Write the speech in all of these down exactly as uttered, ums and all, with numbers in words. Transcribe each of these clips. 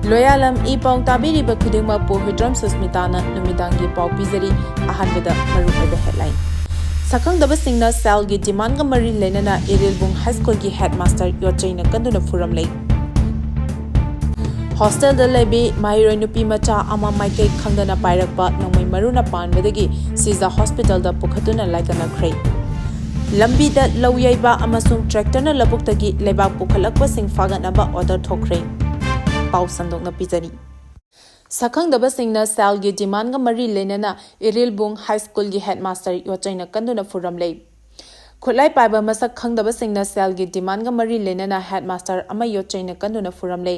ꯂꯣꯌꯥꯂꯝ E ꯄꯥꯎ ꯇꯥꯕꯤꯔꯤꯕ ꯈꯨꯗꯤꯡꯃꯛꯄꯨ ꯍꯨꯏꯗ꯭ꯔꯣꯝ ꯁꯨꯁꯃꯤꯇꯥꯅ ꯅꯨꯃꯤꯗꯥꯡꯒꯤ ꯄꯥꯎ ꯄꯤꯖꯔꯤ꯫ ꯑꯍꯥꯟꯕꯗ ꯃꯔꯨꯑꯣꯏꯕ headline꯫ ꯁꯛꯈꯪꯗꯕꯁꯤꯡꯅ ꯁꯦꯜꯒꯤ demandꯒ ꯃꯔꯤ ꯂꯩꯅꯅ ꯏꯔꯤꯜꯕꯨꯡ ꯍꯥꯏ ꯁ꯭ꯀꯨꯜꯒꯤ headmaster ꯌꯣꯠꯆꯩꯅ ꯀꯟꯗꯨꯅ ꯐꯨꯔꯝꯂꯦ꯫ Hostelꯗ ꯂꯩꯕꯤ ꯃꯍꯩꯔꯣꯏ ꯅꯨꯄꯤ ꯃꯆꯥ ꯑꯃ ꯃꯥꯏꯀꯩ ꯈꯪꯗꯅ ꯄꯥꯏꯔꯛꯄ ꯅꯣꯡꯃꯩ ꯃꯔꯨꯅ ꯄꯥꯟꯕꯗꯒꯤ ꯁꯤꯖ hospitalꯗ ꯄꯨꯈꯠꯇꯨꯅ ꯂꯥꯏꯀꯠꯅꯈ꯭ꯔꯦ꯫ ꯂꯝꯕꯤꯗ ꯂꯧ ꯌꯩꯕ ꯑꯃꯁꯨꯡ tractorꯅ ꯂꯧꯕꯨꯛꯇꯒꯤ ꯂꯩꯕꯥꯛ ꯄꯨꯈꯠꯂꯛꯄꯁꯤꯡ ꯐꯥꯒꯠꯅꯕ order ꯊꯣꯛꯈ꯭ꯔꯦ꯫ ꯄꯥꯎ ꯁꯟꯗꯣꯛꯅ ꯄꯤꯖꯔꯤ꯫ ꯁꯛꯈꯪꯗꯕꯁꯤꯡꯅ ꯁꯦꯜꯒꯤ demandꯒ ꯃꯔꯤ ꯂꯩꯅꯅ ꯏꯔꯤꯜꯕꯨꯡ ꯍꯥꯏ ꯁ꯭ꯀꯨꯜꯒꯤ headmaster ꯌꯣꯠꯆꯩꯅ ꯀꯟꯗꯨꯅ ꯐꯨꯔꯝꯂꯦ꯫ ꯈꯨꯠꯂꯥꯏ ꯄꯥꯏꯕ ꯃꯁꯛ ꯈꯪꯗꯕꯁꯤꯡꯅ ꯁꯦꯜꯒꯤ demandꯒ ꯃꯔꯤ ꯂꯩꯅꯅ headmaster ꯑꯃ ꯌꯣꯠꯆꯩꯅ ꯀꯟꯗꯨꯅ ꯐꯨꯔꯝꯂꯦ꯫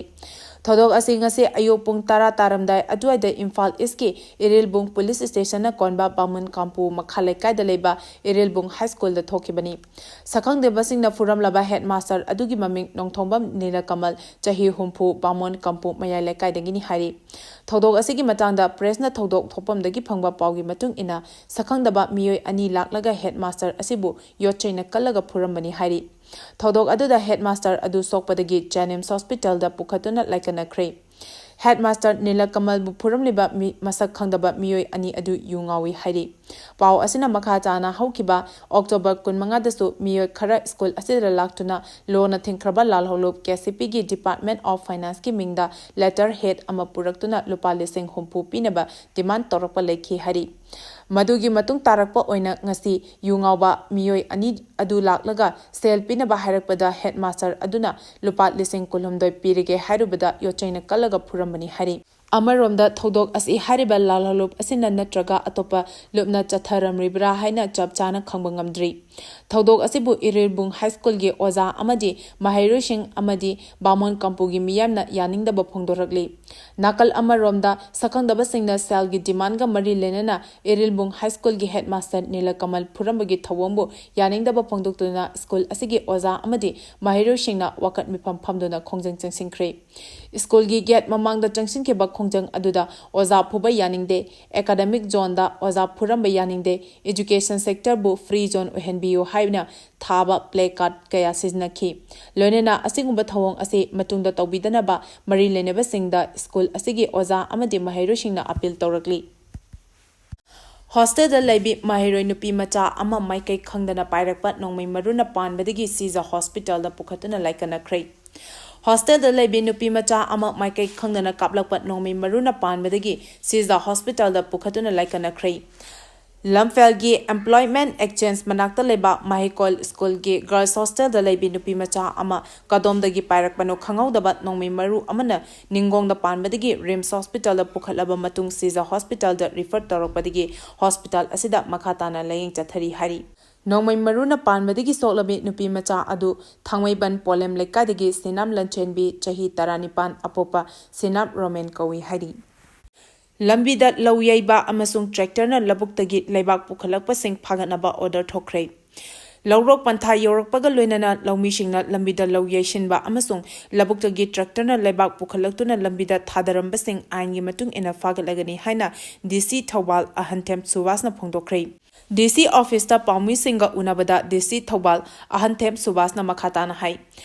ꯊꯧꯗꯣꯛ ꯑꯁꯤ ꯉꯁꯤ ꯑꯌꯨꯛ ꯄꯨꯡ ꯇꯔꯥ ꯇꯥꯔꯝꯗꯥꯏ ꯑꯗꯨꯋꯥꯏꯗ ꯏꯝꯐꯥꯜ Eastꯀꯤ ꯏꯔꯤꯜꯕꯨꯡ police stationꯅ ꯀꯣꯟꯕ ꯕꯥꯃꯨꯟ ꯀꯥꯝꯄꯨ ꯃꯈꯥ ꯂꯩꯀꯥꯏꯗ ꯂꯩꯕ ꯏꯔꯤꯜꯕꯨꯡ ꯍꯥꯏ ꯁ꯭ꯀꯨꯜꯗ ꯊꯣꯛꯈꯤꯕꯅꯤ꯫ ꯁꯛꯈꯪꯗꯕꯁꯤꯡꯅ ꯐꯨꯔꯝꯂꯕ headmaster ꯑꯗꯨꯒꯤ ꯃꯃꯤꯡ ꯅꯣꯡꯊꯣꯝꯕꯝ ꯅꯤꯂꯀꯃꯜ, ꯆꯍꯤ ꯍꯨꯝꯐꯨ, ꯕꯥꯃꯣꯟ ꯀꯥꯝꯄꯨ ꯃꯌꯥꯏ ꯂꯩꯀꯥꯏꯗꯒꯤꯅꯤ ꯍꯥꯏꯔꯤ꯫ ꯊꯧꯗꯣꯛ ꯑꯁꯤꯒꯤ ꯃꯇꯥꯡꯗ pressꯅ ꯊꯧꯗꯣꯛ ꯊꯣꯛꯐꯝꯗꯒꯤ ꯐꯪꯕ ꯄꯥꯎꯒꯤ ꯃꯇꯨꯡ ꯏꯟꯅ, ꯁꯛꯈꯪꯗꯕ ꯃꯤꯑꯣꯏ ꯑꯅꯤ ꯂꯥꯛꯂꯒ headmaster ꯑꯁꯤꯕꯨ ꯌꯣꯠꯆꯩꯅ ꯀꯜꯂꯒ ꯐꯨꯔꯝꯕꯅꯤ ꯍꯥꯏꯔꯤ꯫ ꯊꯧꯗꯣꯛ ꯑꯗꯨꯗ headmaster ꯑꯗꯨ ꯁꯣꯛꯄꯗꯒꯤ JNIMS hospitalꯗ ꯄꯨꯈꯠꯇꯨꯅ ꯂꯥꯏꯀꯠꯅꯈ꯭ꯔꯦ꯫ Headmaster ꯅꯤꯂꯀꯃꯜꯕꯨ ꯐꯨꯔꯝꯂꯤꯕ ꯃꯤ-, ꯃꯁꯛ ꯈꯪꯗꯕ ꯃꯤꯑꯣꯏ ꯑꯅꯤ ꯑꯗꯨ ꯌꯨ ꯉꯥꯎꯏ ꯍꯥꯏꯔꯤ꯫ ꯄꯥꯎ ꯑꯁꯤꯅ ꯃꯈꯥ ꯇꯥꯅ ꯍꯧꯈꯤꯕ October ꯀꯨꯟꯃꯉꯥꯗꯁꯨ ꯃꯤꯑꯣꯏ ꯈꯔ ꯁ꯭ꯀꯨꯜ ꯑꯁꯤꯗ ꯂꯥꯛꯇꯨꯅ ꯂꯣꯅ ꯊꯤꯡꯈ꯭ꯔꯕ ꯂꯥꯜꯍꯧꯂꯨꯞ KCPꯒꯤ Department of Financeꯀꯤ ꯃꯤꯡꯗ letter head ꯑꯃ ꯄꯨꯔꯛꯇꯨꯅ ꯂꯨꯄꯥ ꯂꯤꯁꯤꯡ ꯍꯨꯝꯐꯨ ꯄꯤꯅꯕ demand ꯇꯧꯔꯛꯄ ꯂꯩꯈꯤ ꯍꯥꯏꯔꯤ꯫ ꯃꯗꯨꯒꯤ ꯃꯇꯨꯡ ꯇꯥꯔꯛꯄ ꯑꯣꯏꯅ ꯉꯁꯤ ꯌꯨ ꯉꯥꯎꯕ ꯃꯤꯑꯣꯏ ꯑꯅꯤ ꯑꯗꯨ ꯂꯥꯛꯂꯒ ꯁꯦꯜ ꯄꯤꯅꯕ ꯍꯥꯏꯔꯛꯄꯗ headmaster ꯑꯗꯨꯅ ꯂꯨꯄꯥ ꯂꯤꯁꯤꯡ ꯀꯨꯟꯍꯨꯝꯗꯣꯏ ꯄꯤꯔꯒꯦ ꯍꯥꯏꯔꯨꯕꯗ ꯌꯣꯠꯆꯩꯅ ꯀꯜꯂꯒ ꯐꯨꯔꯝꯕꯅꯤ ꯍꯥꯏꯔꯤ꯫ ꯑꯃꯔꯣꯝꯗ ꯊꯧꯗꯣꯛ ꯑꯁꯤ ꯍꯥꯏꯔꯤꯕ ꯂꯥꯜꯍꯧꯂꯨꯞ ꯑꯁꯤꯅ ꯅꯠꯇ꯭ꯔꯒ ꯑꯇꯣꯞꯄ ꯂꯨꯞꯅ ꯆꯠꯊꯔꯝꯂꯤꯕ꯭ꯔꯥ ꯍꯥꯏꯅ ꯆꯞ ꯆꯥꯅ ꯈꯪꯕ ꯉꯝꯗ꯭ꯔꯤ꯫ ꯊꯧꯗꯣꯛ ꯑꯁꯤꯕꯨ ꯏꯔꯤꯜꯕꯨꯡ ꯍꯥꯏ ꯁ꯭ꯀꯨꯜꯒꯤ ꯑꯣꯖꯥ ꯑꯃꯗꯤ ꯃꯍꯩꯔꯣꯏꯁꯤꯡ ꯑꯃꯗꯤ ꯕꯥꯃꯣꯟ ꯀꯥꯝꯄꯨꯒꯤ ꯃꯤꯌꯥꯝꯅ ꯌꯥꯅꯤꯡꯗꯕ ꯐꯣꯡꯗꯣꯔꯛꯂꯤ꯫ ꯅꯥꯀꯜ ꯑꯃꯔꯣꯝꯗ, ꯁꯛꯈꯪꯗꯕꯁꯤꯡꯅ ꯁꯦꯜꯒꯤ demandꯒ ꯃꯔꯤ ꯂꯩꯅꯅ ꯏꯔꯤꯜꯕꯨꯡ ꯍꯥꯏ ꯁ꯭ꯀꯨꯜꯒꯤ headmaster ꯅꯤꯂꯀꯃꯜ ꯐꯨꯔꯝꯕꯒꯤ ꯊꯧꯑꯣꯡꯕꯨ ꯌꯥꯅꯤꯡꯗꯕ ꯐꯣꯡꯗꯣꯛꯇꯨꯅ ꯁ꯭ꯀꯨꯜ ꯑꯁꯤꯒꯤ ꯑꯣꯖꯥ ꯑꯃꯗꯤ ꯃꯍꯩꯔꯣꯏꯁꯤꯡꯅ ꯋꯥꯀꯠ ꯃꯤꯐꯝ ꯐꯝꯗꯨꯅ ꯈꯣꯡꯖꯪ ꯆꯪꯁꯤꯟꯈ꯭ꯔꯦ꯫ ꯁ꯭ꯀꯨꯜꯒꯤ ꯒꯦꯠ ꯃꯃꯥꯡꯗ ꯆꯪꯁꯤꯟꯈꯤꯕ ꯈꯣꯡꯖꯪ ꯑꯗꯨꯗ ꯑꯣꯖꯥ ꯐꯨꯕ ꯌꯥꯅꯤꯡꯗꯦ, ꯑꯦꯀꯥꯗꯃꯤꯛ ꯖꯣꯟꯗ ꯑꯣꯖꯥ ꯐꯨꯔꯝꯕ ꯌꯥꯅꯤꯡꯗꯦ, ꯏꯖꯨꯀꯦꯁꯟ ꯁꯦꯛꯇꯔꯕꯨ ꯐ꯭ꯔꯤ ꯖꯣꯟ ꯑꯣꯏꯍꯟꯕꯤꯌꯨ ꯍꯥꯏꯅ ꯊꯥꯕ ꯄ꯭ꯂꯦ ꯀꯥꯔꯗ ꯀꯌꯥ ꯁꯤꯖꯤꯟꯅꯈꯤ꯫ ꯂꯣꯏꯅꯅ ꯑꯁꯤꯒꯨꯝꯕ ꯊꯧꯑꯣꯡ ꯑꯁꯤ ꯃꯇꯨꯡꯗ ꯇꯧꯕꯤꯗꯅꯕ ꯃꯔꯤ ꯂꯩꯅꯕꯁꯤꯡꯗ ꯁ꯭ꯀꯨꯜ ꯑꯁꯤꯒꯤ ꯑꯣꯖꯥ ꯑꯃꯗꯤ ꯃꯍꯩꯔꯣꯏꯁꯤꯡꯅ ꯑꯄꯤꯜ ꯇꯧꯔꯛꯂꯤ꯫ ꯍꯣꯁꯇꯦꯜꯗ ꯂꯩꯕꯤ ꯃꯍꯩꯔꯣꯏ ꯅꯨꯄꯤ ꯃꯆꯥ ꯑꯃ ꯃꯥꯏꯀꯩ ꯈꯪꯗꯅ ꯄꯥꯏꯔꯛꯄ ꯅꯣꯡꯃꯩ ꯃꯔꯨꯅ ꯄꯥꯟꯕꯗꯒꯤ ꯁꯤꯖ ꯍꯣꯁꯄꯤꯇꯥꯜꯗ ꯄꯨꯈꯠꯇꯨꯅ ꯂꯥꯏꯀꯠꯅꯈ꯭ꯔꯦ꯫ ꯍꯣꯁꯇꯦꯜꯗ ꯂꯩꯕꯤ ꯅꯨꯄꯤ ꯃꯆꯥ ꯑꯃ ꯃꯥꯏꯀꯩ ꯈꯪꯗꯅ ꯀꯥꯞꯂꯛꯄ ꯅꯣꯡꯃꯩ ꯃꯔꯨꯅ ꯄꯥꯟꯕꯗꯒꯤ ꯁꯤꯖ ꯍꯣꯁꯄꯤꯇꯥꯜꯗ ꯄꯨꯈꯠꯇꯨꯅ ꯂꯥꯏꯀꯠꯅꯈ꯭ꯔꯦ꯫ ꯂꯝꯐꯦꯜꯒꯤ ꯑꯦꯝꯄ꯭ꯂꯣꯏꯃꯦꯟ ꯑꯦꯛꯆꯦꯟꯖ ꯃꯅꯥꯛꯇ ꯂꯩꯕ ꯃꯍꯩꯀꯣꯜ ꯁ꯭ꯀꯨꯜꯒꯤ ꯒꯔꯜꯁ ꯍꯣꯁꯇꯦꯜꯗ ꯂꯩꯕꯤ ꯅꯨꯄꯤ ꯃꯆꯥ ꯑꯃ ꯀꯗꯣꯝꯗꯒꯤ ꯄꯥꯏꯔꯛꯄꯅꯣ ꯈꯪꯍꯧꯗꯕ ꯅꯣꯡꯃꯩ ꯃꯔꯨ ꯑꯃꯅ ꯅꯤꯡꯒꯣꯡꯗ ꯄꯥꯟꯕꯗꯒꯤ ꯔꯤꯝꯁ ꯍꯣꯁꯄꯤꯇꯥꯜꯗ ꯄꯨꯈꯠꯂꯕ ꯃꯇꯨꯡ ꯁꯤꯖ ꯍꯣꯁꯄꯤꯇꯥꯜꯗ ꯔꯤꯐꯔ ꯇꯧꯔꯛꯄꯗꯒꯤ ꯍꯣꯁꯄꯤꯇꯥꯜ ꯑꯁꯤꯗ ꯃꯈꯥ ꯇꯥꯅ ꯂꯥꯌꯦꯡ ꯆꯠꯊꯔꯤ ꯍꯥꯏꯔꯤ꯫ ꯅꯣꯡꯃꯩ ꯃꯔꯨꯅ ꯄꯥꯟꯕꯗꯒꯤ ꯁꯣꯛꯂꯕꯤ ꯅꯨꯄꯤ ꯃꯆꯥ ꯑꯗꯨ ꯊꯥꯡꯃꯩꯕꯟ ꯄꯣꯂꯦꯝ ꯂꯩꯀꯥꯏꯗꯒꯤ ꯁꯤꯅꯥꯝ ꯂꯟꯆꯦꯟꯕꯤ, ꯆꯍꯤ ꯇꯔꯥꯅꯤꯄꯥꯟ, ꯑꯄꯣꯛꯄ ꯁꯤꯅꯥꯝ ꯔꯣꯃꯦꯟ ꯀꯧꯏ ꯍꯥꯏꯔꯤ꯫ ꯂꯝꯕꯤꯗ ꯂꯧ ꯌꯩꯕ ꯑꯃꯁꯨꯡ ꯇ꯭ꯔꯦꯛꯇꯔꯅ ꯂꯧꯕꯨꯛꯇꯒꯤ ꯂꯩꯕꯥꯛ ꯄꯨꯈꯠꯂꯛꯄꯁꯤꯡ ꯐꯥꯒꯠꯅꯕ ꯑꯣꯔꯗꯔ ꯊꯣꯛꯈ꯭ꯔꯦ꯫ ꯂꯧꯔꯣꯛ ꯄꯟꯊꯥ ꯌꯧꯔꯛꯄꯒ ꯂꯣꯏꯅꯅ ꯂꯧꯃꯤꯁꯤꯡꯅ ꯂꯝꯕꯤꯗ ꯂꯧ ꯌꯩꯁꯤꯟꯕ ꯑꯃꯁꯨꯡ ꯂꯧꯕꯨꯛꯇꯒꯤ ꯇ꯭ꯔꯦꯛꯇꯔꯅ ꯂꯩꯕꯥꯛ ꯄꯨꯈꯠꯂꯛꯇꯨꯅ ꯂꯝꯕꯤꯗ ꯊꯥꯗꯔꯝꯕꯁꯤꯡ ꯑꯥꯏꯟꯒꯤ ꯃꯇꯨꯡ ꯏꯟꯅ ꯐꯥꯒꯠꯂꯒꯅꯤ ꯍꯥꯏꯅ ꯗꯤ ꯁꯤ ꯊꯧꯕꯥꯜ ꯑꯍꯟꯊꯦꯝ ꯁꯨꯕꯥꯁꯅ ꯐꯣꯡꯗꯣꯛꯈ꯭ꯔꯦ꯫ ꯗꯤ ꯁꯤ ꯑꯣꯐꯤꯁꯇ ꯄꯥꯎꯃꯤꯁꯤꯡꯒ ꯎꯅꯕꯗ ꯗꯤ ꯁꯤ ꯊꯧꯕꯥꯜ ꯑꯍꯟꯊꯦꯝ ꯁꯨꯕꯥꯁꯅ ꯃꯈꯥ ꯇꯥꯅ ꯍꯥꯏ,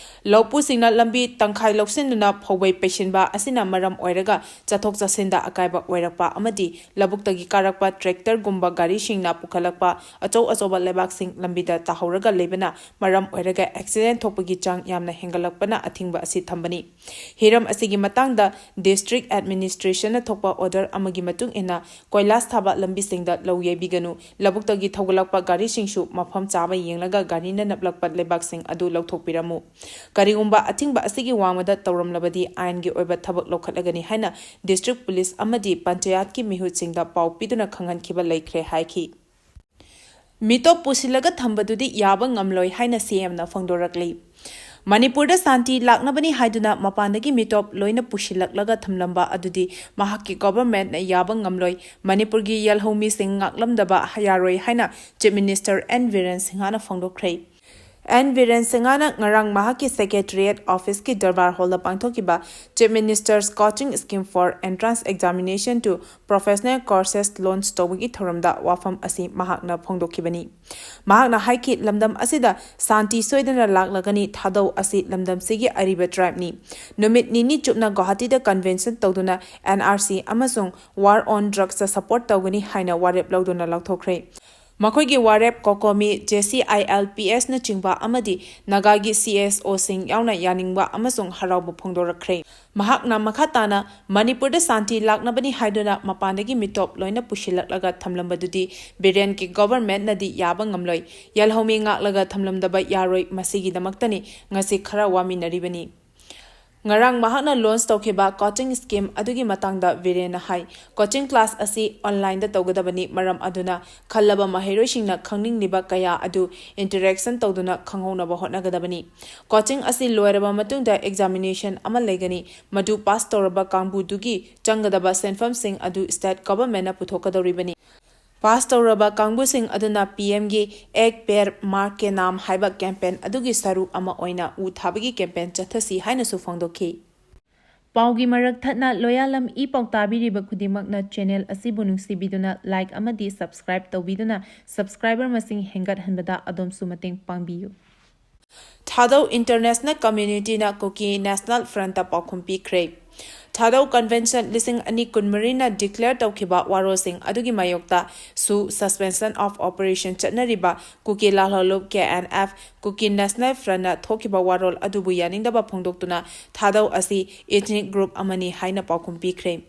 ꯂꯧꯄꯨꯁꯤꯡꯅ ꯂꯝꯕꯤ ꯇꯪꯈꯥꯏ ꯂꯧꯁꯤꯟꯗꯨꯅ ꯐꯧꯕꯩ ꯄꯩꯁꯤꯟꯕ ꯑꯁꯤꯅ ꯃꯔꯝ ꯑꯣꯏꯔꯒ ꯆꯠꯊꯣꯛ ꯆꯠꯁꯤꯟꯗ ꯑꯀꯥꯏꯕ ꯑꯣꯏꯔꯛꯄ ꯑꯃꯗꯤ ꯂꯧꯕꯨꯛꯇꯒꯤ ꯀꯥꯔꯛꯄ ꯇ꯭ꯔꯦꯛꯇꯔꯒꯨꯝꯕ ꯒꯥꯔꯤꯁꯤꯡꯅ ꯄꯨꯈꯠꯂꯛꯄ ꯑꯆꯧ ꯑꯆꯧꯕ ꯂꯩꯕꯥꯛꯁꯤꯡ ꯂꯝꯕꯤꯗ ꯇꯥꯍꯧꯔꯒ ꯂꯩꯕꯅ ꯃꯔꯝ ꯑꯣꯏꯔꯒ ꯑꯦꯛꯁꯤꯗꯦꯟ ꯊꯣꯛꯄꯒꯤ ꯆꯥꯡ ꯌꯥꯝꯅ ꯍꯦꯟꯒꯠꯂꯛꯄꯅ ꯑꯊꯤꯡꯕ ꯑꯁꯤ ꯊꯝꯕꯅꯤ꯫ ꯍꯤꯔꯝ ꯑꯁꯤꯒꯤ ꯃꯇꯥꯡꯗ ꯗꯤꯁꯇ꯭ꯔꯤꯛ ꯑꯦꯗꯃꯤꯅꯤꯁꯇ꯭ꯔꯦꯁꯟꯅ ꯊꯣꯛꯄ ꯑꯣꯔꯗꯔ ꯑꯃꯒꯤ ꯃꯇꯨꯡ ꯏꯟꯅ ꯀꯣꯏꯂꯥꯁ ꯊꯥꯕ ꯂꯝꯕꯤꯁꯤꯡꯗ ꯂꯧ ꯌꯩꯕꯤꯒꯅꯨ, ꯂꯧꯕꯨꯛꯇꯒꯤ ꯊꯧꯒꯠꯂꯛꯄ ꯒꯥꯔꯤꯁꯤꯡꯁꯨ ꯃꯐꯝ ꯆꯥꯕ ꯌꯦꯡꯂꯒ ꯒꯥꯔꯤꯅ ꯅꯞꯂꯛꯄ ꯂꯩꯕꯥꯛꯁꯤꯡ ꯑꯗꯨ ꯂꯧꯊꯣꯛꯄꯤꯔꯝꯃꯨ꯫ ꯀꯔꯤꯒꯨꯝꯕ ꯑꯊꯤꯡꯕ ꯑꯁꯤꯒꯤ ꯋꯥꯡꯃꯗ ꯇꯧꯔꯝꯂꯕꯗꯤ ꯑꯥꯏꯟꯒꯤ ꯑꯣꯏꯕ ꯊꯕꯛ ꯂꯧꯈꯠꯂꯒꯅꯤ ꯍꯥꯏꯅ ꯗꯤꯁꯇ꯭ꯔꯤꯛ ꯄꯨꯂꯤꯁ ꯑꯃꯗꯤ ꯄꯟꯆꯥꯌꯠꯀꯤ ꯃꯤꯍꯨꯠꯁꯤꯡꯗ ꯄꯥꯎ ꯄꯤꯗꯨꯅ ꯈꯪꯍꯟꯈꯤꯕ ꯂꯩꯈ꯭ꯔꯦ ꯍꯥꯏꯈꯤ꯫ ꯃꯤꯇꯣꯞ ꯄꯨꯁꯤꯜꯂꯒ ꯊꯝꯕꯗꯨꯗꯤ ꯌꯥꯕ ꯉꯝꯂꯣꯏ ꯍꯥꯏꯅ ꯁꯤ ꯑꯦꯝꯅ ꯐꯣꯡꯗꯣꯔꯛꯂꯤ꯫ ꯃꯅꯤꯄꯨꯔꯗ ꯁꯥꯟꯇꯤ ꯂꯥꯛꯅꯕꯅꯤ ꯍꯥꯏꯗꯨꯅ ꯃꯄꯥꯟꯗꯒꯤ ꯃꯤꯇꯣꯞ ꯂꯣꯏꯅ ꯄꯨꯁꯤꯜꯂꯛꯂꯒ ꯊꯝꯂꯝꯕ ꯑꯗꯨꯗꯤ ꯃꯍꯥꯛꯀꯤ ꯒꯣꯚꯔꯟꯃꯦꯟꯠꯅ ꯌꯥꯕ ꯉꯝꯂꯣꯏ꯫ ꯃꯅꯤꯄꯨꯔꯒꯤ ꯌꯦꯜꯍꯧꯃꯤꯁꯤꯡ ꯉꯥꯛꯂꯝꯗꯕ ꯌꯥꯔꯣꯏ ꯍꯥꯏꯅ ꯆꯤꯐ ꯃꯤꯅꯤꯁꯇꯔ ꯑꯦꯟ ꯕꯤꯔꯦꯟ ꯁꯤꯡꯍꯅ ꯐꯣꯡꯗꯣꯛꯈ꯭ꯔꯦ꯫ ꯑꯦꯟ ꯕꯤꯔꯦꯟ ꯁꯤꯡꯍꯅ ꯉꯔꯥꯡ ꯃꯍꯥꯛꯀꯤ Secretariat Officeꯀꯤ Durbar Hallꯗ ꯄꯥꯡꯊꯣꯛꯈꯤꯕ Chief Minister's Coaching Scheme for Entrance Examination to Professional Courses launch ꯇꯧꯕꯒꯤ ꯊꯧꯔꯝꯗ ꯋꯥꯐꯝ ꯑꯁꯤ ꯃꯍꯥꯛꯅ ꯐꯣꯡꯗꯣꯛꯈꯤꯕꯅꯤ꯫ ꯃꯍꯥꯛꯅ ꯍꯥꯏꯈꯤ, ꯂꯝꯗꯝ ꯑꯁꯤꯗ ꯁꯥꯟꯇꯤ ꯁꯣꯏꯗꯅ ꯂꯥꯛꯂꯒꯅꯤ, ꯊꯥꯗꯧ ꯑꯁꯤ ꯂꯝꯗꯝꯁꯤꯒꯤ ꯑꯔꯤꯕ tribeꯅꯤ꯫ ꯅꯨꯃꯤꯠ ꯅꯤꯅꯤ ꯆꯨꯞꯅ ꯒꯨꯋꯥꯍꯥꯇꯤꯗ convention ꯇꯧꯗꯨꯅ N R C ꯑꯃꯁꯨꯡ war on drugsꯇ support ꯇꯧꯒꯅꯤ ꯍꯥꯏꯅ ꯋꯥꯔꯦꯞ ꯂꯧꯗꯨꯅ ꯂꯥꯎꯊꯣꯛꯈ꯭ꯔꯦ꯫ ꯃꯈꯣꯏꯒꯤ ꯋꯥꯔꯦꯞ COCOMI, J C I L P S ꯅꯆꯤꯡꯕ ꯑꯃꯗꯤ ꯅꯥꯒꯥꯒꯤ C S Oꯁꯤꯡ ꯌꯥꯎꯅ ꯌꯥꯅꯤꯡꯕ ꯑꯃꯁꯨꯡ ꯍꯔꯥꯎꯕ ꯐꯣꯡꯗꯣꯔꯛꯈ꯭ꯔꯦ꯫ ꯃꯍꯥꯛꯅ ꯃꯈꯥ ꯇꯥꯅ ꯃꯅꯤꯄꯨꯔꯗ ꯁꯥꯟꯇꯤ ꯂꯥꯛꯅꯕꯅꯤ ꯍꯥꯏꯗꯨꯅ ꯃꯄꯥꯟꯗꯒꯤ ꯃꯤꯇꯣꯞ ꯂꯣꯏꯅ ꯄꯨꯁꯤꯜꯂꯛꯂꯒ ꯊꯝꯂꯝꯕꯗꯨꯗꯤ ꯕꯤꯔꯦꯟꯒꯤ governmentꯅꯗꯤ ꯌꯥꯕ ꯉꯝꯂꯣꯏ꯫ ꯌꯦꯜꯍꯧꯃꯤ ꯉꯥꯛꯂꯒ ꯊꯝꯂꯝꯗꯕ ꯌꯥꯔꯣꯏ꯫ ꯃꯁꯤꯒꯤꯗꯃꯛꯇꯅꯤ ꯉꯁꯤ ꯈꯔ ꯋꯥꯃꯤꯟꯅꯔꯤꯕꯅꯤ꯫ ꯉꯔꯥꯡ ꯃꯍꯥꯛꯅ launch ꯇꯧꯈꯤꯕ coaching scheme ꯑꯗꯨꯒꯤ ꯃꯇꯥꯡꯗ ꯕꯤꯔꯦꯟꯅ ꯍꯥꯏ, coaching class ꯑꯁꯤ onlineꯗ ꯇꯧꯒꯗꯕꯅꯤ, ꯃꯔꯝ ꯑꯗꯨꯅ ꯈꯜꯂꯕ ꯃꯍꯩꯔꯣꯏꯁꯤꯡꯅ ꯈꯪꯅꯤꯡꯂꯤꯕ ꯀꯌꯥ ꯑꯗꯨ interaction ꯇꯧꯗꯨꯅ ꯈꯪꯍꯧꯅꯕ ꯍꯣꯠꯅꯒꯗꯕꯅꯤ꯫ Coaching ꯑꯁꯤ ꯂꯣꯏꯔꯕ ꯃꯇꯨꯡꯗ examination ꯑꯃ ꯂꯩꯒꯅꯤ, ꯃꯗꯨ pass ꯇꯧꯔꯕ ꯀꯥꯡꯕꯨꯗꯨꯒꯤ ꯆꯪꯒꯗꯕ ꯁꯦꯟꯐꯝꯁꯤꯡ ꯑꯗꯨ state governmentꯅ ꯄꯨꯊꯣꯛꯀꯗꯧꯔꯤꯕꯅꯤ꯫ Pass ꯇꯧꯔꯕ ꯀꯥꯡꯕꯨꯁꯤꯡ ꯑꯗꯨꯅ P Mꯒꯤ Ek Ped Maa Ke Naam ꯍꯥꯏꯕ campaign ꯑꯗꯨꯒꯤ ꯁꯔꯨꯛ ꯑꯃ ꯑꯣꯏꯅ ꯎ ꯊꯥꯕꯒꯤ campaign ꯆꯠꯊꯁꯤ ꯍꯥꯏꯅꯁꯨ ꯐꯣꯡꯗꯣꯛꯈꯤ꯫ ꯄꯥꯎꯒꯤ ꯃꯔꯛ ꯊꯠꯅ ꯂꯣꯌꯥꯂꯝ ꯏ ꯄꯥꯎ ꯇꯥꯕꯤꯔꯤꯕ ꯈꯨꯗꯤꯡꯃꯛꯅ channel ꯑꯁꯤꯕꯨ ꯅꯨꯡꯁꯤꯕꯤꯗꯨꯅ like ꯑꯃꯗꯤ subscribe ꯇꯧꯕꯤꯗꯨꯅ subscriber ꯃꯁꯤꯡ ꯍꯦꯟꯒꯠꯍꯟꯕꯗ ꯑꯗꯣꯝꯁꯨ ꯃꯇꯦꯡ ꯄꯥꯡꯕꯤꯌꯨ꯫ ꯊꯥꯗꯧ International Communityꯅ Kuki National Frontꯇ ꯄꯥꯎꯈꯨꯝ ꯄꯤꯈ꯭ꯔꯦ꯫ ꯊꯥꯗꯧ Convention ꯂꯤꯁꯤꯡ ꯑꯅꯤ ꯀꯨꯟꯃꯔꯤꯅ declare ꯇꯧꯈꯤꯕ ꯋꯥꯔꯣꯜꯁꯤꯡ ꯑꯗꯨꯒꯤ ꯃꯥꯌꯣꯛꯇ ꯁꯨ suspension of operation ꯆꯠꯅꯔꯤꯕ ꯀꯨꯀꯤ ꯂꯥꯜꯍꯧꯂꯨꯞ K N F, Kuki National Frontꯅ ꯊꯣꯛꯈꯤꯕ ꯋꯥꯔꯣꯜ ꯑꯗꯨꯕꯨ ꯌꯥꯅꯤꯡꯗꯕ ꯐꯣꯡꯗꯣꯛꯇꯨꯅ ꯊꯥꯗꯧ ꯑꯁꯤ ethnic group ꯑꯃꯅꯤ ꯍꯥꯏꯅ ꯄꯥꯎꯈꯨꯝ ꯄꯤꯈ꯭ꯔꯦ꯫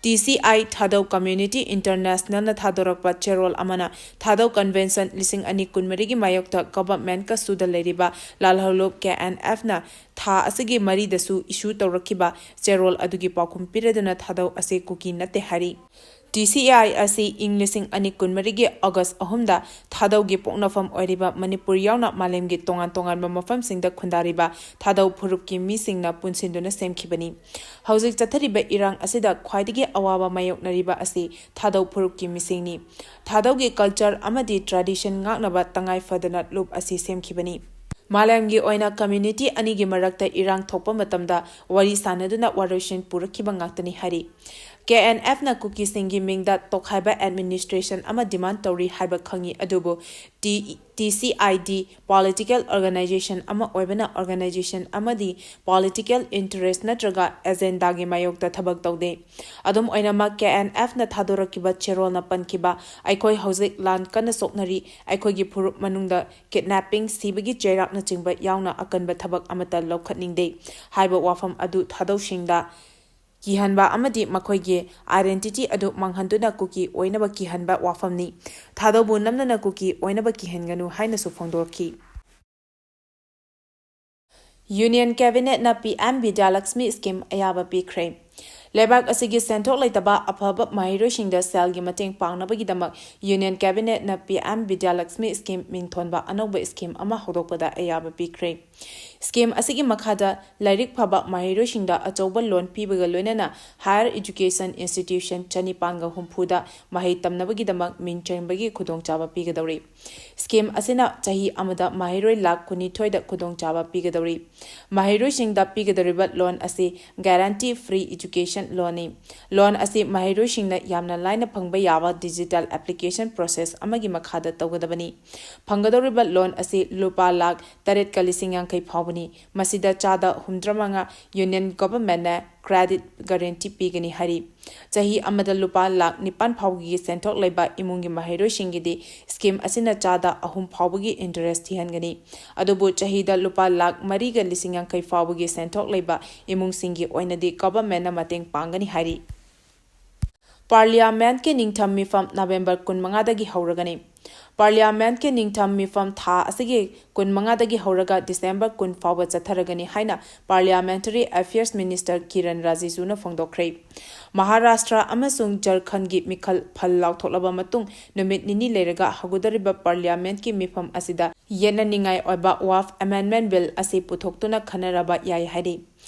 T C I, Thadou Community Internationalꯅ ꯊꯥꯗꯣꯔꯛꯄ ꯆꯦꯔꯣꯜ ꯑꯃꯅ ꯊꯥꯗꯧ Convention ꯂꯤꯁꯤꯡ ꯑꯅꯤ ꯀꯨꯟꯃꯔꯤꯒꯤ ꯃꯥꯌꯣꯛꯇ governmentꯀ ꯁꯨꯗ ꯂꯩꯔꯤꯕ ꯂꯥꯜꯍꯧꯂꯨꯞ K N Fꯅ ꯊꯥ ꯑꯁꯤꯒꯤ ꯃꯔꯤꯗꯁꯨ issue ꯇꯧꯔꯛꯈꯤꯕ ꯆꯦꯔꯣꯜ ꯑꯗꯨꯒꯤ ꯄꯥꯎꯈꯨꯝ ꯄꯤꯔꯗꯨꯅ ꯊꯥꯗꯧ ꯑꯁꯤ ꯀꯨꯀꯤ ꯅꯠꯇꯦ ꯍꯥꯏꯔꯤ꯫ ꯇꯤ ꯁꯤ ꯑꯥꯏ ꯑꯁꯤ ꯏꯪ ꯂꯤꯁꯤꯡ ꯑꯅꯤ ꯀꯨꯟꯃꯔꯤꯒꯤ ꯑꯣꯒꯁ ꯑꯍꯨꯝꯗ ꯊꯥꯗꯧꯒꯤ ꯄꯣꯛꯅꯐꯝ ꯑꯣꯏꯔꯤꯕ ꯃꯅꯤꯄꯨꯔ ꯌꯥꯎꯅ ꯃꯥꯂꯦꯝꯒꯤ ꯇꯣꯉꯥꯟ ꯇꯣꯉꯥꯟꯕ ꯃꯐꯝꯁꯤꯡꯗ ꯈꯨꯟꯗꯥꯔꯤꯕ ꯊꯥꯗꯧ ꯐꯨꯔꯨꯞꯀꯤ ꯃꯤꯁꯤꯡꯅ ꯄꯨꯟꯁꯤꯟꯗꯨꯅ ꯁꯦꯝꯈꯤꯕꯅꯤ꯫ ꯍꯧꯖꯤꯛ ꯆꯠꯊꯔꯤꯕ ꯏꯔꯥꯡ ꯑꯁꯤꯗ ꯈ꯭ꯋꯥꯏꯗꯒꯤ ꯑꯋꯥꯕ ꯃꯥꯌꯣꯛꯅꯔꯤꯕ ꯑꯁꯤ ꯊꯥꯗꯧ ꯐꯨꯔꯨꯞꯀꯤ ꯃꯤꯁꯤꯡꯅꯤ꯫ ꯊꯥꯗꯧꯒꯤ ꯀꯜꯆꯔ ꯑꯃꯗꯤ ꯇ꯭ꯔꯦꯗꯤꯁꯟ ꯉꯥꯛꯅꯕ ꯇꯉꯥꯏ ꯐꯗꯅ ꯂꯨꯞ ꯑꯁꯤ ꯁꯦꯝꯈꯤꯕꯅꯤ꯫ ꯃꯥꯂꯦꯝꯒꯤ ꯑꯣꯏꯅ ꯀꯝꯃ꯭ꯌꯨꯅꯤꯇꯤ ꯑꯅꯤꯒꯤ ꯃꯔꯛꯇ ꯏꯔꯥꯡ ꯊꯣꯛꯄ ꯃꯇꯝꯗ ꯋꯥꯔꯤ ꯁꯥꯅꯗꯨꯅ ꯋꯥꯔꯣꯏꯁꯤꯟ ꯄꯨꯔꯛꯈꯤꯕ ꯉꯥꯛꯇꯅꯤ ꯍꯥꯏꯔꯤ꯫ ꯀꯦ ꯑꯦꯟ ꯑꯦꯐꯅ ꯀꯨꯀꯤꯁꯤꯡꯒꯤ ꯃꯤꯡꯗ ꯇꯣꯈꯥꯏꯕ ꯑꯦꯗꯃꯤꯅꯤꯁꯇ꯭ꯔꯦꯁꯟ ꯑꯃ ꯗꯤꯃꯥꯟꯗ ꯇꯧꯔꯤ ꯍꯥꯏꯕ ꯈꯪꯏ, ꯑꯗꯨꯕꯨ T, T C I D political organisation ꯑꯃ ꯑꯣꯏꯕꯅ ꯑꯣꯔꯒꯅꯥꯏꯖꯦꯁꯟ ꯑꯃꯗꯤ ꯄꯣꯂꯤꯇꯤꯀꯦꯜ ꯏꯟꯇꯔꯦꯁ ꯅꯠꯇ꯭ꯔꯒ ꯑꯦꯖꯦꯟꯗꯥꯒꯤ ꯃꯥꯌꯣꯛꯇ ꯊꯕꯛ ꯇꯧꯗꯦ꯫ ꯑꯗꯨꯝ ꯑꯣꯏꯅꯃꯛ, ꯀꯦ ꯑꯦꯟ ꯑꯦꯐꯅ ꯊꯥꯗꯣꯔꯛꯈꯤꯕ ꯆꯦꯔꯣꯜꯅ ꯄꯟꯈꯤꯕ, "ꯑꯩꯈꯣꯏ ꯍꯧꯖꯤꯛ ꯂꯥꯟ ꯀꯟꯅ ꯁꯣꯛꯅꯔꯤ, ꯑꯩꯈꯣꯏꯒꯤ ꯐꯨꯔꯨꯞ ꯃꯅꯨꯡꯗ ꯀꯤꯗꯅꯦꯄꯤꯡ, ꯁꯤꯕꯒꯤ ꯆꯩꯔꯥꯛꯅꯆꯤꯡꯕ ꯌꯥꯎꯅ ꯑꯀꯟꯕ ꯊꯕꯛ ꯑꯃꯠꯇ ꯂꯧꯈꯠꯅꯤꯡꯗꯦ" ꯍꯥꯏꯕ ꯋꯥꯐꯝ ꯑꯗꯨ ꯊꯥꯗꯧꯁꯤꯡꯗ ꯀꯤꯍꯟꯕ ꯑꯃꯗꯤ ꯃꯈꯣꯏꯒꯤ ꯑꯥꯏꯗꯦꯟꯇꯤꯇꯤ ꯑꯗꯨ ꯃꯥꯡꯍꯟꯗꯨꯅ ꯀꯨꯀꯤ ꯑꯣꯏꯅꯕ ꯀꯤꯍꯟꯕ ꯋꯥꯐꯝꯅꯤ꯫ ꯊꯥꯗꯧꯕꯨ ꯅꯝꯗꯅ ꯀꯨꯀꯤ ꯑꯣꯏꯅꯕ ꯀꯤꯍꯟꯒꯅꯨ ꯍꯥꯏꯅꯁꯨ ꯐꯣꯡꯗꯣꯔꯛꯈꯤ꯫ Union ꯀꯦꯕꯤꯅꯦꯠꯅ P M Bidyalakshmi scheme ꯑꯌꯥꯕ ꯄꯤꯈ꯭ꯔꯦ꯫ ꯂꯩꯕꯥꯛ ꯑꯁꯤꯒꯤ ꯁꯦꯟꯊꯣꯛ ꯂꯩꯇꯕ ꯑꯐꯕ ꯃꯍꯩꯔꯣꯏꯁꯤꯡꯗ ꯁꯦꯜꯒꯤ ꯃꯇꯦꯡ ꯄꯥꯡꯅꯕꯒꯤꯗꯃꯛ union ꯀꯦꯕꯤꯅꯦꯠꯅ P M Bidyalakshmi scheme ꯃꯤꯡꯊꯣꯟꯕ ꯑꯅꯧꯕ ꯁ꯭ꯀꯤꯝ ꯑꯃ ꯍꯧꯗꯣꯛꯄꯗ ꯑꯌꯥꯕ ꯄꯤꯈ꯭ꯔꯦ꯫ ꯁ꯭ꯀꯤꯝ ꯑꯁꯤꯒꯤ ꯃꯈꯥꯗ ꯂꯥꯏꯔꯤꯛ ꯐꯕ ꯃꯍꯩꯔꯣꯏꯁꯤꯡꯗ ꯑꯆꯧꯕ ꯂꯣꯟ ꯄꯤꯕꯒ ꯂꯣꯏꯅꯅ ꯍꯥꯌꯔ ꯏꯖꯨꯀꯦꯁꯟ ꯏꯟꯁꯇꯤꯇ꯭ꯌꯨꯁꯟ ꯆꯅꯤꯄꯥꯟꯒ ꯍꯨꯝꯐꯨꯗ ꯃꯍꯩ ꯇꯝꯅꯕꯒꯤꯗꯃꯛ ꯃꯤꯡ ꯆꯟꯕꯒꯤ ꯈꯨꯗꯣꯡꯆꯥꯕ ꯄꯤꯒꯗꯧꯔꯤ꯫ ꯁ꯭ꯀꯤꯝ ꯑꯁꯤꯅ ꯆꯍꯤ ꯑꯃꯗ ꯃꯍꯩꯔꯣꯏ ꯂꯥꯈ ꯀꯨꯟꯅꯤꯊꯣꯏꯗ ꯈꯨꯗꯣꯡꯆꯥꯕ ꯄꯤꯒꯗꯧꯔꯤ꯫ ꯃꯍꯩꯔꯣꯏꯁꯤꯡꯗ ꯄꯤꯒꯗꯧꯔꯤꯕ ꯂꯣꯟ ꯑꯁꯤ ꯒꯥꯔꯦꯟꯇꯤ ꯐ꯭ꯔꯤ ꯏꯖꯨꯀꯦꯁꯟ ꯂꯣꯟꯅꯤ꯫ ꯂꯣꯟ ꯑꯁꯤ ꯃꯍꯩꯔꯣꯏꯁꯤꯡꯅ ꯌꯥꯝꯅ ꯂꯥꯏꯅ ꯐꯪꯕ ꯌꯥꯕ ꯗꯤꯖꯤꯇꯦꯜ ꯑꯦꯄ꯭ꯂꯤꯀꯦꯁꯟ ꯄ꯭ꯔꯣꯁꯦꯁ ꯑꯃꯒꯤ ꯃꯈꯥꯗ ꯇꯧꯒꯗꯕꯅꯤ꯫ ꯐꯪꯒꯗꯧꯔꯤꯕ ꯂꯣꯟ ꯑꯁꯤ ꯂꯨꯄꯥ ꯂꯥꯈ ꯇꯔꯦꯠꯀ ꯂꯤꯁꯤꯡ ꯌꯥꯡꯈꯩ ꯐꯥꯎꯕꯅꯤ꯫ ꯃꯁꯤꯗ ꯆꯥꯗ ꯍꯨꯝꯗ꯭ꯔꯥꯃꯉꯥ ꯌꯨꯅꯤꯌꯟ ꯒꯣꯚꯔꯟꯃꯦꯟꯠꯅ ꯀ꯭ꯔꯦꯗꯤꯠ ꯒꯥꯔꯦꯟꯇꯤ ꯄꯤꯒꯅꯤ ꯍꯥꯏꯔꯤ꯫ ꯆꯍꯤ ꯑꯃꯗ ꯂꯨꯄꯥ ꯂꯥꯈ ꯅꯤꯄꯥꯟ ꯐꯥꯎꯕꯒꯤ ꯁꯦꯟꯊꯣꯛ ꯂꯩꯕ ꯏꯃꯨꯡꯒꯤ ꯃꯍꯩꯔꯣꯏꯁꯤꯡꯒꯤꯗꯤ ꯁ꯭ꯀꯤꯝ ꯑꯁꯤꯅ ꯆꯥꯗ ꯑꯍꯨꯝ ꯐꯥꯎꯕꯒꯤ ꯏꯟꯇꯔꯦꯁ ꯊꯤꯍꯟꯒꯅꯤ꯫ ꯑꯗꯨꯕꯨ ꯆꯍꯤꯗ ꯂꯨꯄꯥ ꯂꯥꯈ ꯃꯔꯤꯒ ꯂꯤꯁꯤꯡ ꯌꯥꯡꯈꯩ ꯐꯥꯎꯕꯒꯤ ꯁꯦꯟꯊꯣꯛ ꯂꯩꯕ ꯏꯃꯨꯡꯁꯤꯡꯒꯤ ꯑꯣꯏꯅꯗꯤ ꯒꯣꯚꯔꯟꯃꯦꯟꯠꯅ ꯃꯇꯦꯡ ꯄꯥꯡꯒꯅꯤ ꯍꯥꯏꯔꯤ꯫ ꯄꯥꯔꯂꯤꯌꯥꯃꯦꯟꯠꯀꯤ ꯅꯤꯡꯊꯝ ꯃꯤꯐꯝ ꯅꯕꯦꯝꯕꯔ ꯀꯨꯟꯃꯉꯥꯗꯒꯤ ꯍꯧꯔꯒꯅꯤ꯫ Parliament ꯀꯤ ꯅꯤꯡꯊꯝ ꯃꯤꯐꯝ ꯊꯥ ꯑꯁꯤꯒꯤ ꯀꯨꯟꯃꯉꯥꯗꯒꯤ ꯍꯧꯔꯒ December ꯀꯨꯟ ꯐꯥꯎꯕ ꯆꯠꯊꯔꯒꯅꯤ ꯍꯥꯏꯅ Parliamentary Affairs Minister Kiren Rijiju ꯅ ꯐꯣꯡꯗꯣꯛꯈ꯭ꯔꯦ꯫ ꯃꯍꯥꯔꯥꯁꯇ꯭ꯔ ꯑꯃꯁꯨꯡ ꯖꯔꯈꯟꯒꯤ ꯃꯤꯈꯜ ꯐꯜ ꯂꯥꯎꯊꯣꯛꯂꯕ ꯃꯇꯨꯡ ꯅꯨꯃꯤꯠ ꯅꯤꯅꯤ ꯂꯩꯔꯒ ꯍꯧꯒꯗꯧꯔꯤꯕ Parliament ꯀꯤ ꯃꯤꯐꯝ ꯑꯁꯤꯗ ꯌꯦꯠꯅꯅꯤꯡꯉꯥꯏ ꯑꯣꯏꯕ Waqf Amendment Bill ꯑꯁꯤ ꯄꯨꯊꯣꯛꯇꯨꯅ ꯈꯟꯅꯔꯕ ꯌꯥꯏ ꯍꯥꯏꯔꯤ꯫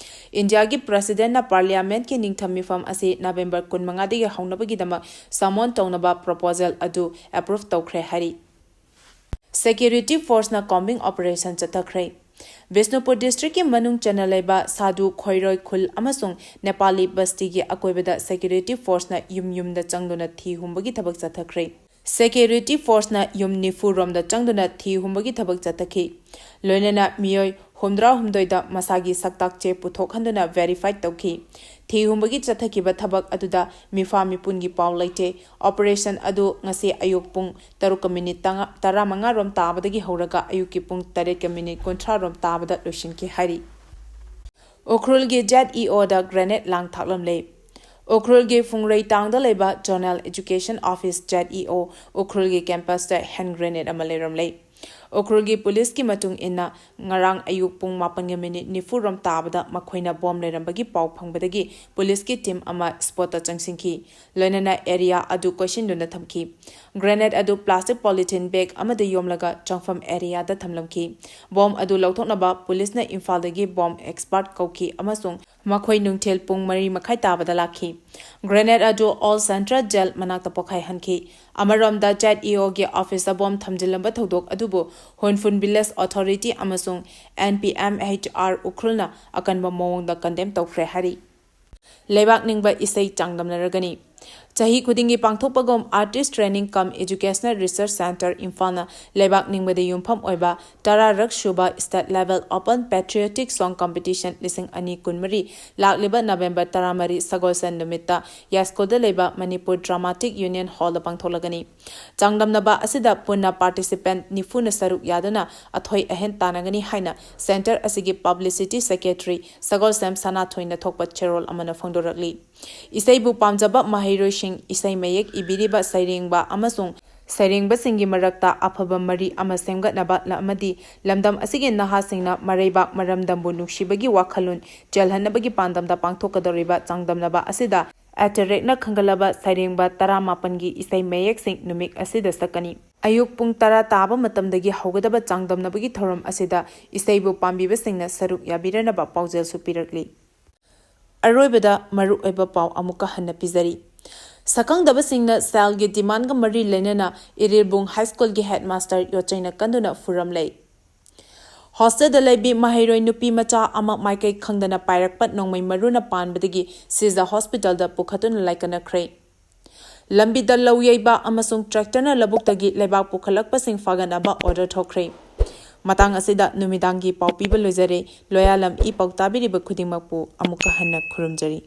ꯏꯟꯗꯤꯌꯥꯒꯤ President ꯅ Parliament ꯀꯤ ꯅꯤꯡꯊꯝ ꯃꯤꯐꯝ ꯑꯁꯤ November ꯀꯨꯟꯃꯉꯥꯗꯒꯤ ꯍꯧꯅꯕꯒꯤꯗꯃꯛ summon ꯇꯧꯅꯕ proposal ꯑꯗꯨ approve ꯇꯧꯈ꯭ꯔꯦ ꯍꯥꯏꯔꯤ꯫ Security Force ꯅ combing operation ꯆꯠꯊꯈ꯭ꯔꯦ꯫ ꯕꯤꯁꯅꯨꯄꯨꯔ district ꯀꯤ ꯃꯅꯨꯡ ꯆꯟꯅ ꯂꯩꯕ ꯁꯥꯗꯨ ꯈꯣꯏꯔꯣꯏ ꯈꯨꯜ ꯑꯃꯁꯨꯡ ꯅꯦꯄꯥꯂꯤ ꯕꯁꯇꯤꯒꯤ ꯑꯀꯣꯏꯕꯗ Security Force ꯅ ꯌꯨꯝ ꯌꯨꯝꯗ ꯆꯪꯗꯨꯅ ꯊꯤ ꯍꯨꯝꯕꯒꯤ ꯊꯕꯛ ꯆꯠꯊꯈ꯭ꯔꯦ꯫ Security Force ꯅ ꯌꯨꯝ ꯅꯤꯐꯨ ꯔꯣꯝꯗ ꯆꯪꯗꯨꯅ ꯊꯤ ꯍꯨꯝꯕꯒꯤ ꯊꯕꯛ ꯆꯠꯊꯈꯤ꯫ ꯂꯣꯏꯅꯅ ꯃꯤꯑꯣꯏ ꯍꯨꯝꯗ꯭ꯔꯥ ꯍꯨꯝꯗꯣꯏꯗ ꯃꯁꯥꯒꯤ ꯁꯛꯇꯥꯛ ꯆꯦ ꯄꯨꯊꯣꯛꯍꯟꯗꯨꯅ verify ꯇꯧꯈꯤ꯫ ꯊꯤ ꯍꯨꯝꯕꯒꯤ ꯆꯠꯊꯈꯤꯕ ꯊꯕꯛ ꯑꯗꯨꯗ ꯃꯤꯐꯥ ꯃꯤꯄꯨꯟꯒꯤ ꯄꯥꯎ ꯂꯩꯇꯦ꯫ Operation ꯑꯗꯨ ꯉꯁꯤ ꯑꯌꯨꯛ ꯄꯨꯡ ꯇꯔꯨꯛꯀ minute ꯇꯔꯥꯃꯉꯥ ꯔꯣꯝ ꯇꯥꯕꯗꯒꯤ ꯍꯧꯔꯒ ꯑꯌꯨꯛꯀꯤ ꯄꯨꯡ ꯇꯔꯦꯠꯀ minute ꯀꯨꯟꯊ꯭ꯔꯥ ꯔꯣꯝ ꯇꯥꯕꯗ ꯂꯣꯏꯁꯤꯟꯈꯤ ꯍꯥꯏꯔꯤ꯫ ꯎꯈ꯭ꯔꯨꯜꯒꯤ Z E O ꯗ grenade ꯂꯥꯡ ꯊꯥꯛꯂꯝꯂꯦ꯫ ꯎꯈ꯭ꯔꯨꯜꯒꯤ ꯐꯨꯡꯔꯩꯇꯥꯡꯗ ꯂꯩꯕ Zonal Education Office, Z E O, ꯎꯈ꯭ꯔꯨꯜꯒꯤ campus ꯇ hand grenade ꯑꯃ ꯂꯩꯔꯝꯂꯦ꯫ ꯎꯈ꯭ꯔꯨꯜꯒꯤ ꯄꯨꯂꯤꯁꯀꯤ ꯃꯇꯨꯡ ꯏꯟꯅ, ꯉꯔꯥꯡ ꯑꯌꯨꯛ ꯄꯨꯡ ꯃꯥꯄꯟꯒ minute ꯅꯤꯐꯨ ꯔꯣꯝ ꯇꯥꯕꯗ ꯃꯈꯣꯏꯅ bomb ꯂꯩꯔꯝꯕꯒꯤ ꯄꯥꯎ ꯐꯪꯕꯗꯒꯤ ꯄꯨꯂꯤꯁꯀꯤ team ꯑꯃ spot ꯇ ꯆꯪꯁꯤꯟꯈꯤ꯫ ꯂꯣꯏꯅꯅ area ꯑꯗꯨ ꯀꯣꯏꯁꯤꯟꯗꯨꯅ ꯊꯝꯈꯤ꯫ Grenade ꯑꯗꯨ plastic polythene bag ꯑꯃꯗ ꯌꯣꯝꯂꯒ ꯆꯪꯐꯝ area ꯗ ꯊꯝꯂꯝꯈꯤ꯫ Bomb ꯑꯗꯨ ꯂꯧꯊꯣꯛꯅꯕ ꯄꯨꯂꯤꯁꯅ ꯏꯝꯐꯥꯜꯗꯒꯤ bomb expert ꯀꯧꯈꯤ ꯑꯃꯁꯨꯡ ꯃꯈꯣꯏ ꯅꯨꯡꯊꯤꯜ ꯄꯨꯡ ꯃꯔꯤ ꯃꯈꯥꯏ ꯇꯥꯕꯗ ꯂꯥꯛꯈꯤ꯫ Grenade ꯑꯗꯨ Old Central Jail ꯃꯅꯥꯛꯇ ꯄꯣꯈꯥꯏꯍꯟꯈꯤ꯫ ꯑꯃꯔꯣꯝꯗ, Z E O ꯒꯤ office ꯇ bomb ꯊꯝꯖꯤꯜꯂꯝꯕ ꯊꯧꯗꯣꯛ ꯑꯗꯨꯕꯨ ꯍꯨꯟꯐꯨꯟ Village Authority ꯑꯃꯁꯨꯡ N P M H R ꯎꯈ꯭ꯔꯨꯜꯅ ꯑꯀꯟꯕ ꯃꯑꯣꯡꯗ condemn ꯇꯧꯈ꯭ꯔꯦ ꯍꯥꯏꯔꯤ꯫ ꯂꯩꯕꯥꯛ ꯅꯤꯡꯕ ꯏꯁꯩ ꯆꯥꯡꯗꯝꯅꯔꯒꯅꯤ꯫ ꯆꯍꯤ ꯈꯨꯗꯤꯡꯒꯤ ꯄꯥꯡꯊꯣꯛꯄꯒꯨꯝ Artist Training cum Educational Research Centre ꯏꯝꯐꯥꯜꯅ ꯂꯩꯕꯥꯛ ꯅꯤꯡꯕꯗ ꯌꯨꯝꯐꯝ ꯑꯣꯏꯕ ꯇꯔꯥꯔꯛ ꯁꯨꯕ State Level Open Patriotic Song Competition ꯂꯤꯁꯤꯡ ꯑꯅꯤ ꯀꯨꯟꯃꯔꯤ ꯂꯥꯛꯂꯤꯕ November ꯇꯔꯥꯃꯔꯤ ꯁꯒꯣꯜꯁꯦꯟ ꯅꯨꯃꯤꯠꯇ ꯌꯥꯏꯁ꯭ꯀꯨꯜꯗ ꯂꯩꯕ Manipur Dramatic Union Hall ꯗ ꯄꯥꯡꯊꯣꯛꯂꯒꯅꯤ꯫ ꯆꯥꯡꯗꯝꯅꯕ ꯑꯁꯤꯗ ꯄꯨꯟꯅ participant ꯅꯤꯐꯨꯅ ꯁꯔꯨꯛ ꯌꯥꯗꯨꯅ ꯑꯊꯣꯏ ꯑꯍꯦꯟ ꯇꯥꯟꯅꯒꯅꯤ ꯍꯥꯏꯅ centre ꯑꯁꯤꯒꯤ publicity secretary ꯁꯒꯣꯜꯁꯦꯝ ꯁꯅꯥꯊꯣꯏꯅ ꯊꯣꯛꯄ ꯆꯦꯔꯣꯜ ꯑꯃꯅ ꯐꯣꯡꯗꯣꯔꯛꯂꯤ꯫ ꯏꯁꯩꯕꯨ ꯄꯥꯝꯖꯕ ꯃꯍꯩꯔꯣꯏꯁꯤꯡ, ꯏꯁꯩ ꯃꯌꯦꯛ ꯏꯕꯤꯔꯤꯕ ꯁꯩꯔꯦꯡꯕ ꯑꯃꯁꯨꯡ ꯁꯩꯔꯦꯡꯕꯁꯤꯡꯒꯤ ꯃꯔꯛꯇ ꯑꯐꯕ ꯃꯔꯤ ꯑꯃ ꯁꯦꯝꯒꯠꯅꯕ ꯂ-, ꯑꯃꯗꯤ ꯂꯝꯗꯝ ꯑꯁꯤꯒꯤ ꯅꯍꯥꯁꯤꯡꯅ ꯃꯔꯩꯕꯥꯛ ꯃꯔꯝꯗꯝꯕꯨ ꯅꯨꯡꯁꯤꯕꯒꯤ ꯋꯥꯈꯜꯂꯣꯟ ꯆꯦꯜꯍꯟꯅꯕꯒꯤ ꯄꯥꯟꯗꯝꯗ ꯄꯥꯡꯊꯣꯛꯀꯗꯧꯔꯤꯕ ꯆꯥꯡꯗꯝꯅꯕ ꯑꯁꯤꯗ ꯑꯦꯇꯔꯦꯛꯅ ꯈꯟꯒꯠꯂꯕ ꯁꯩꯔꯦꯡꯕ ꯇꯔꯥꯃꯥꯄꯟꯒꯤ ꯏꯁꯩ ꯃꯌꯦꯛꯁꯤꯡ ꯅꯨꯃꯤꯠ ꯑꯁꯤꯗ ꯁꯛꯀꯅꯤ꯫ ꯑꯌꯨꯛ ꯄꯨꯡ ꯇꯔꯥ ꯇꯥꯕ ꯃꯇꯝꯗꯒꯤ ꯍꯧꯒꯗꯕ ꯆꯥꯡꯗꯝꯅꯕꯒꯤ ꯊꯧꯔꯝ ꯑꯁꯤꯗ ꯏꯁꯩꯕꯨ ꯄꯥꯝꯕꯤꯕꯁꯤꯡꯅ ꯁꯔꯨꯛ ꯌꯥꯕꯤꯔꯅꯕ ꯄꯥꯎꯖꯦꯜꯁꯨ ꯄꯤꯔꯛꯂꯤ꯫ ꯑꯔꯣꯏꯕꯗ ꯃꯔꯨꯑꯣꯏꯕ ꯄꯥꯎ ꯑꯃꯨꯛꯀ ꯍꯟꯅ ꯄꯤꯖꯔꯤ꯫ ꯁꯛꯈꯪꯗꯕꯁꯤꯡꯅ ꯁꯦꯜꯒꯤ ꯗꯤꯃꯥꯟꯒ ꯃꯔꯤ ꯂꯩꯅꯅ ꯏꯔꯤꯜꯕꯨꯡ ꯍꯥꯏ ꯁ꯭ꯀꯨꯜꯒꯤ ꯍꯦꯗꯃꯥꯁꯇꯔ ꯌꯣꯠꯆꯩꯅ ꯀꯟꯗꯨꯅ ꯐꯨꯔꯝꯂꯦ꯫ ꯍꯣꯁꯇꯦꯜꯗ ꯂꯩꯕꯤ ꯃꯍꯩꯔꯣꯏ ꯅꯨꯄꯤ ꯃꯆꯥ ꯑꯃ ꯃꯥꯏꯀꯩ ꯈꯪꯗꯅ ꯄꯥꯏꯔꯛꯄ ꯅꯣꯡꯃꯩ ꯃꯔꯨꯅ ꯄꯥꯟꯕꯗꯒꯤ ꯁꯤꯖ ꯍꯣꯁꯄꯤꯇꯥꯜꯗ ꯄꯨꯈꯠꯇꯨꯅ ꯂꯥꯏꯀꯠꯅꯈ꯭ꯔꯦ꯫ ꯂꯝꯕꯤꯗ ꯂꯧ ꯌꯩꯕ ꯑꯃꯁꯨꯡ ꯇ꯭ꯔꯦꯛꯇꯔꯅ ꯂꯧꯕꯨꯛꯇꯒꯤ ꯂꯩꯕꯥꯛ ꯄꯨꯈꯠꯂꯛꯄꯁꯤꯡ ꯐꯥꯒꯠꯅꯕ ꯑꯣꯔꯗꯔ ꯊꯣꯛꯈ꯭ꯔꯦ꯫ ꯃꯇꯥꯡ ꯑꯁꯤꯗ ꯅꯨꯃꯤꯗꯥꯡꯒꯤ ꯄꯥꯎ ꯄꯤꯕ ꯂꯣꯏꯖꯔꯦ꯫ ꯂꯣꯌꯥꯂꯝ ꯏ ꯄꯥꯎ ꯇꯥꯕꯤꯔꯤꯕ ꯈꯨꯗꯤꯡꯃꯛꯄꯨ ꯑꯃꯨꯛꯀ ꯍꯟꯅ ꯈꯨꯔꯨꯝꯖꯔꯤ꯫